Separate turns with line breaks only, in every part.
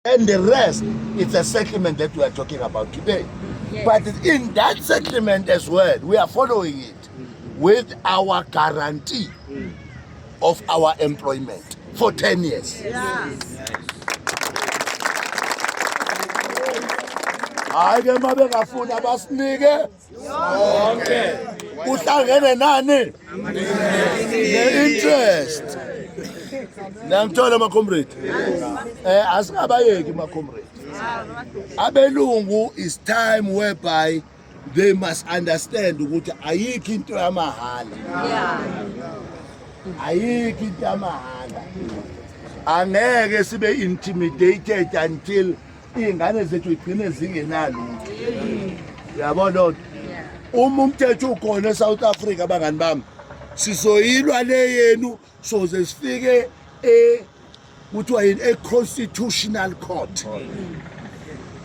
And the rest, it's a settlement that we are talking about today.
Yes.
But in that settlement as well, we are following it with our guarantee of our employment for 10 years. Hayi ke, uma bengafuni abasinike yonke, kuhlangene nani ne-interest. Niyangithola, ma-comrade? Asingabayeki, ma-comrade. Abelungu is time whereby they must understand ukuthi ayikho into yamahhala. Ayikho into yamahhala. Angeke sibe intimidated until iy'ngane zethu igcine zingenalutho, uyabo loo nto. Uma umthetho ukhona eSouth Africa, bangani bami, sizoyilwa le yenu soze sifike e kuthiwa yini, e-Constitutional Court,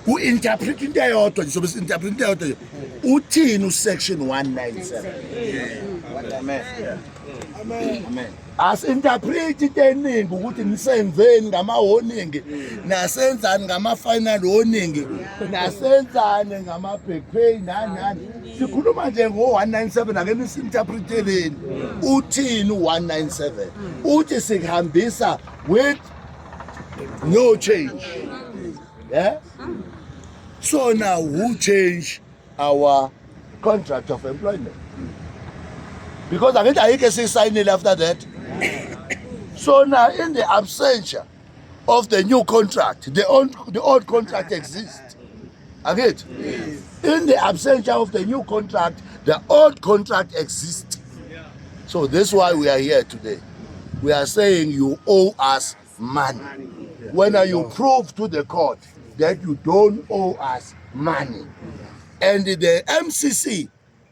ku-interpret into eyodwa nje. Sobe si-interpret into eyodwa nje, uthini usection 197.
Amen. Amen.
Asi-interpret into eningi ukuthi nisenzeni ngama-warning, nasenzani ngama-final warning, nasenzani ngama-back pay, nani nani. Sikhuluma nje ngo-197. Ake nisi-interpreteleni, uthini u-197? Uthi sikuhambisa with no change, yeah. So now who change our contract of employment? Because angithi ayikho esiyisayinile after that. So now in the absentia of the new contract, the old contract exists, angithi? In the absentia of the new contract, the old contract exists. So this is why we are here today. We are saying you owe us money. When you prove to the court that you don't owe us money, and the MCC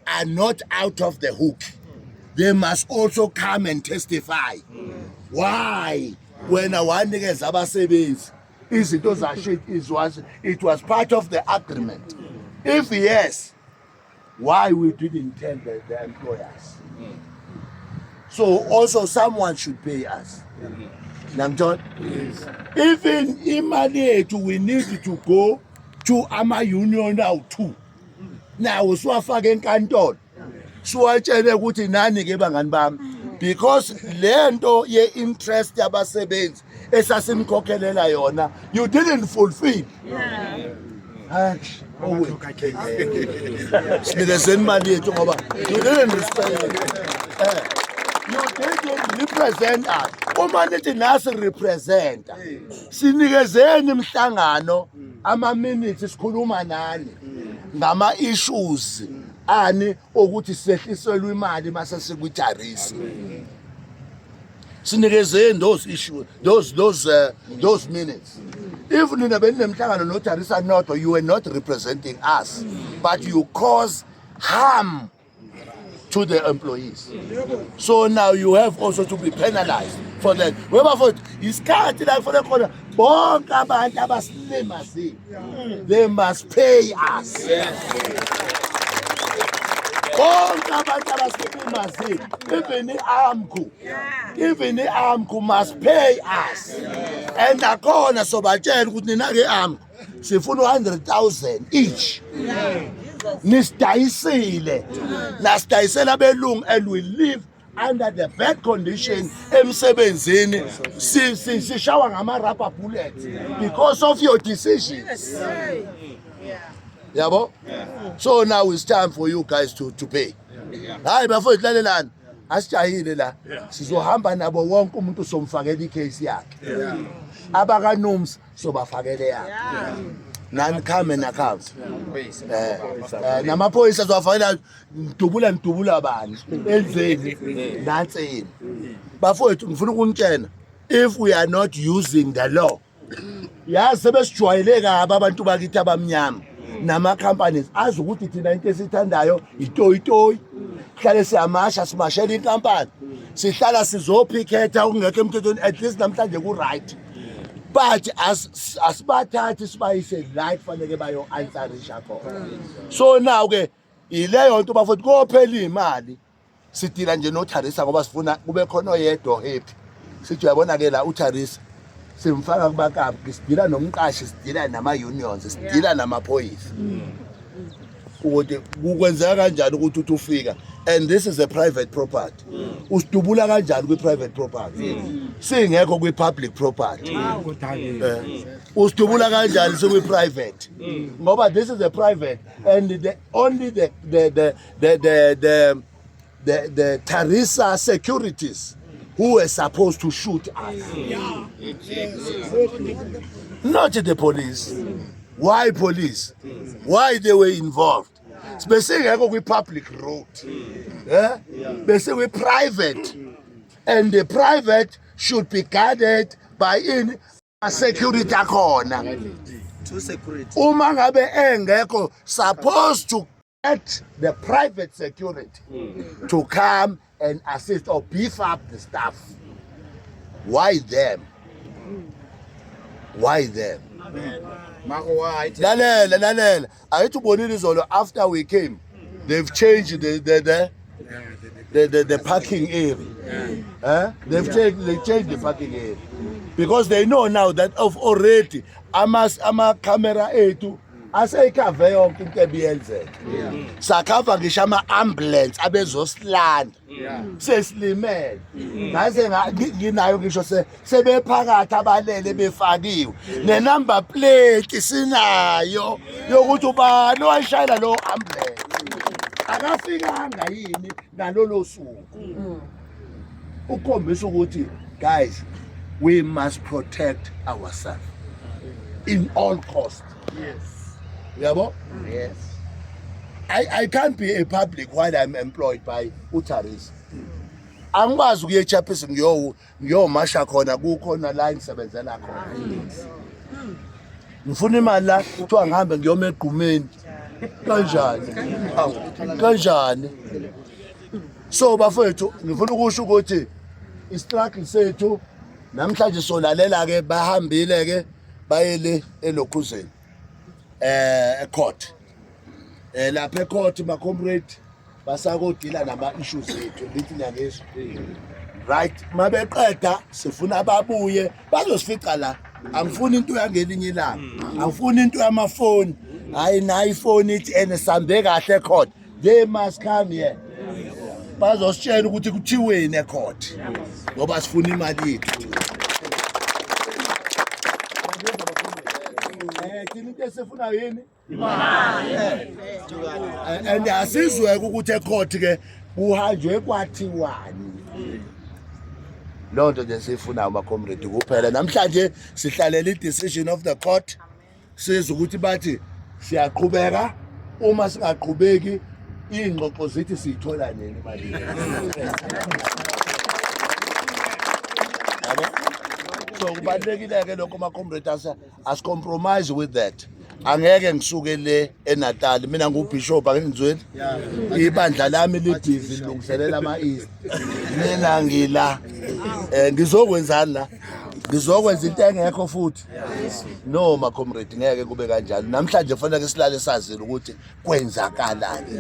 are not out of the hook, they must also come and testify why wena wanikeza abasebenzi izinto zashit. It was part of the agreement. If yes, why we didn't tell the employers? So also someone should pay us. Nangithola? Even imali yethu, we need to go to ama-union awu-two nawo, siwafake enkantolo, siwatshele ukuthi nani-ke bangani bami, because lento ye-interest yabasebenzi esasinikhokhelela yona, you didn't fulfill. Hayi, sinikezeni imali yethu ngoba you didn't respect, you didn't represent us. Uma nithi nasi representa, sinikezeni imihlangano, ama-minutes, sikhuluma nani ngama-issues ani ukuthi sehliselwe imali mase sikwi-Tharisa. Sinikezeni those issues, those minutes. If nina beninemhlangano noTharisa nodwa, you were not representing us, but you cause harm to the employees. So now you have also to be penalized for that. Webafowethu, isikhathi la kufanele khona bonke abantu abasilimazile, they must pay us. Bonke abantu abasilimazile, even i-AMCU, even i-AMCU must pay us. And nakhona sobatshela ukuthi nina-ke AMCU, sifuna u-100,000 each. Nisidayisile, nasidayisela abelungu, and we live under the bad condition emsebenzini. Sishawa ngama-rubber bullets because of your decisions, yabo. So now it's time for you guys to pay. Hayi bafowethu, lalelani, asijahile la. Sizohamba nabo wonke umuntu, somfakela icase yakhe. AbakaNUMSA sobafakele yakhe. Nani come and account. Namaphoyisa azowafakela. Ngidubula, ngidubula bani enzeni nanseni. Bafowethu, ngifuna ukunitshela, if we are not using the law, yazi sebesijwayele kabi abantu bakithi abamnyama nama-companies azi ukuthi thina into esiyithandayo itoyitoyi, hlale siyamasha, simashela inkampani, sihlala sizophikhetha okungekho emthethweni. At least namhlanje ku-right, but asibathathi sibayise la kufanele bayo-answerisha khona. So now-ke ileyo nto, bafowethu, kophela iy'mali. Sidila nje noTharisa ngoba sifuna kube khona oyedwa happy. Sithi uyabona-ke la uTharisa. Simfaka kubakaphi, sidila nomqashi, sidila nama-unions, sidila namaphoyisa ukuthi kukwenzeka kanjani ukuthi uthi ufika, and this is a private property, usidubula kanjani kwi-private property singekho kwi-public property? Usidubula kanjani sikwi-private? Ngoba this is a private and the only the Tharisa securities who were supposed to shoot us, not the police. Why police? Why they were involved? Besingekho kwi-public road, eh, bese kwi-private, and the private should be guarded by in security akhona.
To security.
Uma ngabe engekho, supposed to get the private security to come and assist or beef up the staff. Why them? Why them?
Mako why?
Lalela, lalela, ayithi ubonile izolo, after we came, they've changed the parking area. Eh? They changed the parking area because they know now that of already ama camera ethu aseyikhave yonke into ebiyenzeka. Sakhava ngisho ama ambulance abezosilanda sesilimele, ngaze nginayo ngisho sebephakathi abalele befakiwe, ne-number plate sinayo yokuthi ubani owayishayela lo ambulance, akafikanga yini ngalolo suku, ukukhombisa ukuthi, guys, we must protect ourselves in all cost. Yabo?
Yes.
I can't be a public while I'm employed by uTharisa. Angikwazi ukuya eChappies ngiyomasha khona, kukhona la engisebenzela khona. Ngifuna imali la, kuthiwa ngihambe ngiyoma egqumeni. Kanjani? Awu, kanjani? So bafethu, ngifuna ukusho ukuthi i-struggle sethu namhlanje, solalela ke, bahambile ke, bayele elokhuzeni, ecourt, lapha ecourt, ma comrade, basakodila nama issues ethu, lithi niyangizwa, right? Mabeqeda, sifuna babuye bazosifica la. Angifuni into yangelinye ilanga, angifuni into yamafoni, hayi, nayi ifoni ithi ene sambe kahle ecourt. They must come here, bazositshela ukuthi kuthiweni ecourt, ngoba sifuna imali yethu. Thina into esifunayo yini? Imali. And asizweke ukuthi ecourt ke kuhanjwe kwathiwani. Loo nto nje siyifunayo, ma-comrade, kuphela. Namhlanje sihlalela i-decision of the court, sizwe ukuthi bathi siyaqhubeka. Uma singaqhubeki, iy'ngxoxo zithi siyithola nini imali. Yabo, so kubalulekile-ke lokho, ma-comrade, asi-compromise with that. Angeke ngisuke le eNatal. Mina ngubishop, angingizweni, ibandla lami li-busy lilungiselela ama-Easter. Mina ngila, ngizokwenzani la? Ngizokwenza into engekho futhi? No, ma comrade, ngeke kube kanjalo. Namhlanje kufanele silale sazile ukuthi kwenzakalani.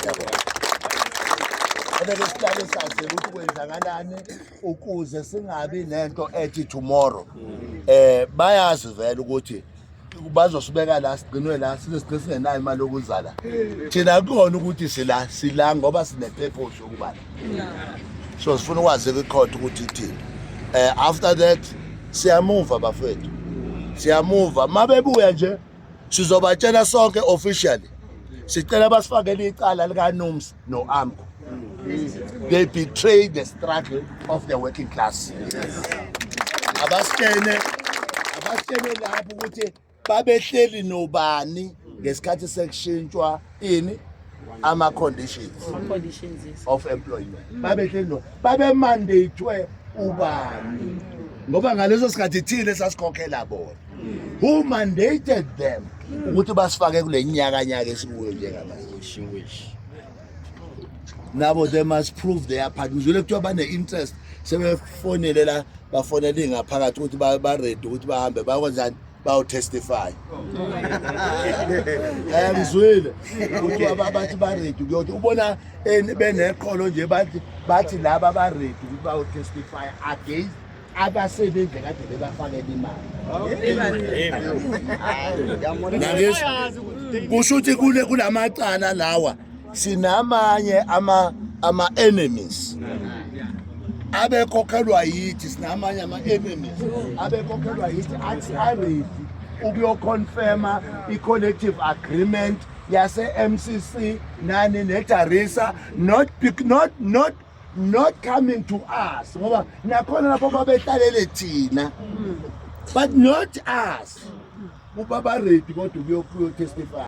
Yabo, kufanele sihlale sazile ukuthi kwenzakalani ukuze singabi nento ethi tomorrow bayazi vele ukuthi bazosibeka la, sigcinwe la, size sigcine singenayo imali yokuzala. Thina kukona ukuthi sila, sila ngoba sine-purpose yokuba la. So sifuna ukwazi kwi-court ukuthi ithini. After that siyamuva, bafethu, siyamuva. Mabebuya nje, sizobatshela sonke officially, sicela basifakele icala likaNUMSA no-AMCU. They betrayed the struggle of the working class. Abasitshene lapho ukuthi babehleli nobani ngesikhathi sekushintshwa ini, ama-conditions
conditions, yes.
of employment. Babehleli no babemandatwe ubani? Ngoba ngaleso sikhathi thile sasikhokhela bona. Who mandated them ukuthi basifake kule nyakanyaka esikuyo njengamanje? Nabo they must prove their part. Ngizwile kuthiwa bane-interest, sebefonele la, bafonele ingaphakathi ukuthi ba-ready ukuthi bahambe bakwenzani, bayo-testify. Ngizwile kuthiwa bathi ba-ready kuyothi ubona beneqholo nje, bathi laba ba-ready ukuthi bayo-testify against Abasebenzi kade bebafakela imali. Nangizwa kusho ukuthi kule kulamacala lawa sinamanye ama enemies abekhokhelwa yithi, sinamanye ama enemies abekhokhelwa yithi athi aready ukuyoconfirma i-collective agreement yase-MCC nani neTharisa, not bec- not not not coming to us, ngoba nakhona lapho babehlalele thina, but not us. Kuba ba-ready kodwa ukuyotestify.